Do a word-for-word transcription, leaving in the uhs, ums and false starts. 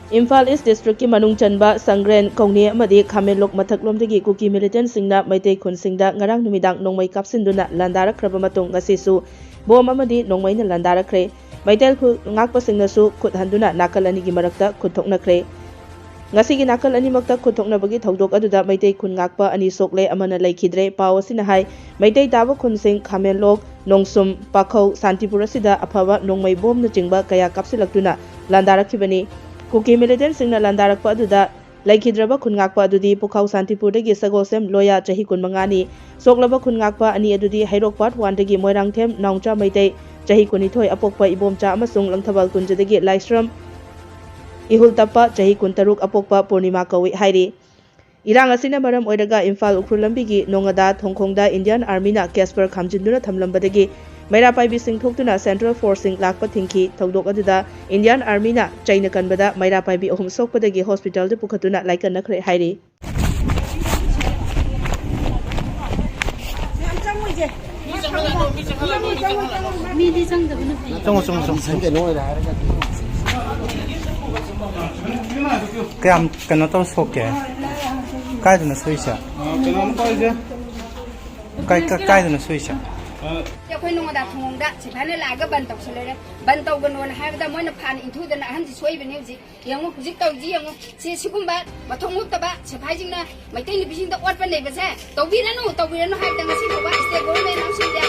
ꯏꯝꯐꯥꯜ ꯏꯁ ꯗꯤꯁꯇ꯭ꯔꯤꯛꯀꯤ ꯃꯅꯨꯡ ꯆꯟꯕ ꯁꯪꯒ꯭ꯔꯦꯟ, ꯀꯧꯅꯦ ꯑꯃꯗꯤ ꯈꯥꯃꯦꯟꯂꯣꯛ ꯃꯊꯛꯂꯣꯝꯗꯒꯤ ꯀꯨꯀꯤ ꯃꯤꯂꯤꯇꯦꯟꯁꯤꯡꯅ ꯃꯩꯇꯩ ꯈꯨꯟꯁꯤꯡꯗ ꯉꯔꯥꯡ ꯅꯨꯃꯤꯗꯥꯡ ꯅꯣꯡꯃꯩ ꯀꯥꯞꯁꯤꯟꯗꯨꯅ ꯂꯥꯟꯗꯥꯔꯛꯈ꯭ꯔꯕ ꯃꯇꯨꯡ, ꯉꯁꯤꯁꯨ ꯕꯣꯝ ꯑꯃꯗꯤ ꯅꯣꯡꯃꯩꯅ ꯂꯥꯟꯗꯥꯔꯛꯈ꯭ꯔꯦ꯫ ꯃꯩꯇꯩ ꯈꯨꯜ ꯉꯥꯛꯄꯁꯤꯡꯅꯁꯨ ꯈꯨꯠ ꯍꯟꯗꯨꯅ ꯅꯥꯀꯜ ꯑꯅꯤꯒꯤ ꯃꯔꯛꯇ ꯈꯨꯠ ꯊꯣꯛꯅꯈ꯭ꯔꯦ꯫ ꯉꯁꯤꯒꯤ ꯅꯥꯀꯜ ꯑꯅꯤꯃꯛꯇ ꯈꯨꯠ ꯊꯣꯛꯅꯕꯒꯤ ꯊꯧꯗꯣꯛ ꯑꯗꯨꯗ ꯃꯩꯇꯩ ꯈꯨꯟ ꯉꯥꯛꯄ ꯑꯅꯤ ꯁꯣꯛꯂꯦ, ꯑꯃꯅ ꯂꯩꯈꯤꯗ꯭ꯔꯦ꯫ ꯄꯥꯎ ꯑꯁꯤꯅ ꯍꯥꯏ, ꯃꯩꯇꯩ ꯇꯥꯕ ꯈꯨꯟꯁꯤꯡ ꯈꯥꯃꯦꯟꯂꯣꯛ, ꯅꯣꯡꯁꯨꯝ, ꯄꯥꯈꯧ, ꯁꯥꯟꯇꯤꯄꯨꯔ ꯑꯁꯤꯗ ꯑꯐꯕ ꯅꯣꯡꯃꯩ ꯕꯣꯝꯅꯆꯤꯡꯕ ꯀꯌꯥ ꯀꯥꯞꯁꯤꯜꯂꯛꯇꯨꯅ ꯂꯥꯟꯗꯥꯔꯛꯈꯤꯕꯅꯤ꯫ ꯀꯨꯀꯤ ꯃꯤꯂꯤꯇꯦꯟꯁꯤꯡꯅ ꯂꯥꯟꯗꯥꯔꯛꯄ ꯑꯗꯨꯗ ꯂꯩꯈꯤꯗ꯭ꯔꯕ ꯈꯨꯟ ꯉꯥꯛꯄ ꯑꯗꯨꯗꯤ ꯄꯨꯈꯥꯎ ꯁꯥꯟꯇꯤꯄꯨꯔꯗꯒꯤ ꯁꯒꯣꯜꯁꯦꯝ ꯂꯣꯌꯥ, ꯆꯍꯤ ꯀꯨꯟꯃꯉꯥꯅꯤ, ꯁꯣꯛꯂꯕ ꯈꯨꯟ ꯉꯥꯛꯄ ꯑꯅꯤ ꯑꯗꯨꯗꯤ ꯍꯩꯔꯣꯛ ꯄꯥꯔꯠ ꯋꯥꯟꯗꯒꯤ ꯃꯣꯏꯔꯥꯡꯊꯦꯝ ꯅꯥꯎꯆꯥ ꯃꯩꯇꯩ, ꯆꯍꯤ ꯀꯨꯟꯅꯤꯊꯣꯏ ꯑꯄꯣꯛꯄ ꯏꯕꯣꯝꯆꯥ ꯑꯃꯁꯨꯡ ꯂꯪꯊꯕꯥꯜ ꯀꯨꯟꯖꯗꯒꯤ ꯂꯥꯏꯁ꯭ꯔꯝ ꯏꯍꯨꯜꯇꯞꯄ, ꯆꯍꯤ ꯀꯨꯟꯇꯔꯨꯛ ꯑꯄꯣꯛꯄ ꯄꯨꯔꯅꯤꯃꯥ ꯀꯧꯏ ꯍꯥꯏꯔꯤ꯫ ꯏꯔꯥꯡ ꯑꯁꯤꯅ ꯃꯔꯝ ꯑꯣꯏꯔꯒ ꯏꯝꯐꯥꯜ ꯎꯈ꯭ꯔꯨꯜ ꯂꯝꯕꯤꯒꯤ ꯅꯣꯉꯥꯗꯥ ꯊꯣꯡꯈꯣꯡꯗ ꯏꯟꯗꯤꯌꯥꯟ ꯑꯥꯔꯃꯤꯅ ꯀꯦꯁꯄꯔ ꯈꯥꯝꯖꯤꯟꯗꯨꯅ ꯊꯝꯂꯝꯕꯗꯒꯤ ꯃꯩꯔꯥ ꯄꯥꯏꯕꯤꯁꯤꯡ ꯊꯣꯛꯇꯨꯅ ꯁꯦꯟꯇ꯭ꯔꯦꯜ ꯐꯣꯔꯁꯁꯤꯡ ꯂꯥꯛꯄ ꯊꯤꯡꯈꯤ꯫ ꯊꯧꯗꯣꯛ ꯑꯗꯨꯗ ꯏꯟꯗꯤꯌꯥꯟ ꯑꯥꯔꯃꯤꯅ ꯆꯩꯅ ꯀꯟꯕꯗ ꯃꯩꯔꯥ ꯄꯥꯏꯕꯤ ꯑꯍꯨꯝ ꯁꯣꯛꯄꯗꯒꯤ ꯍꯣꯁꯄꯤꯇꯥꯜꯗ ꯄꯨꯈꯠꯇꯨꯅ ꯂꯥꯏꯀꯠꯅꯈ꯭ꯔꯦ ꯍꯥꯏꯔꯤ꯫ ꯃꯤꯗꯤ ꯆꯪꯗꯕꯅ ꯐꯩ꯫ ꯆꯪꯉꯣ, ꯆꯪꯉꯣ, ꯆꯪꯉꯣ꯫ ꯀꯌꯥꯝ ꯀꯩꯅꯣ ꯇꯧꯔ ꯁꯣꯛꯀꯦ? ꯀꯥꯏꯗꯅꯣ ꯁꯣꯛꯏꯁꯦ? ꯀꯩꯅꯣꯝ ꯇꯧꯔꯤꯁꯦ꯫ ꯀꯥꯏ-, ꯀꯥꯏ-, ꯀꯥꯏꯗꯅꯣ ꯁꯣꯛꯏꯁꯦ? ꯑꯩꯈꯣꯏ ꯅꯣꯡꯃꯗꯥ ꯊꯣꯡꯗ ꯁꯤꯐꯥꯏꯅ ꯂꯥꯛꯑꯒ ꯕꯟ ꯇꯧꯁꯜꯂꯨꯔꯦ꯫ ꯕꯟ ꯇꯧꯒꯅꯣꯅ ꯍꯥꯏꯕꯗ ꯃꯣꯏꯅ ꯐꯥꯟ ꯏꯟꯊꯨꯗꯅ ꯑꯍꯟꯁꯤ ꯁꯣꯛꯏꯕꯅꯤ ꯍꯧꯖꯤꯛ꯫ ꯌꯦꯡꯉꯨ, ꯍꯧꯖꯤꯛ ꯇꯧꯔꯤꯁꯤ ꯌꯦꯡꯉꯨ꯫ ꯁꯤ ꯁꯤꯒꯨꯝꯕ ꯃꯊꯣꯡ ꯍꯨꯛꯇꯕ ꯁꯤꯐꯥꯏꯁꯤꯡꯅ ꯃꯩꯇꯩ ꯅꯨꯄꯤꯁꯤꯡꯗ ꯑꯣꯠꯄ ꯅꯩꯕꯁꯦ ꯇꯧꯕꯤꯔꯅꯨ, ꯇꯧꯕꯤꯔꯅꯨ ꯍꯥꯏꯕꯗ ꯉꯁꯤ ꯐꯥꯎꯕ state government ꯑꯃꯁꯨꯡ India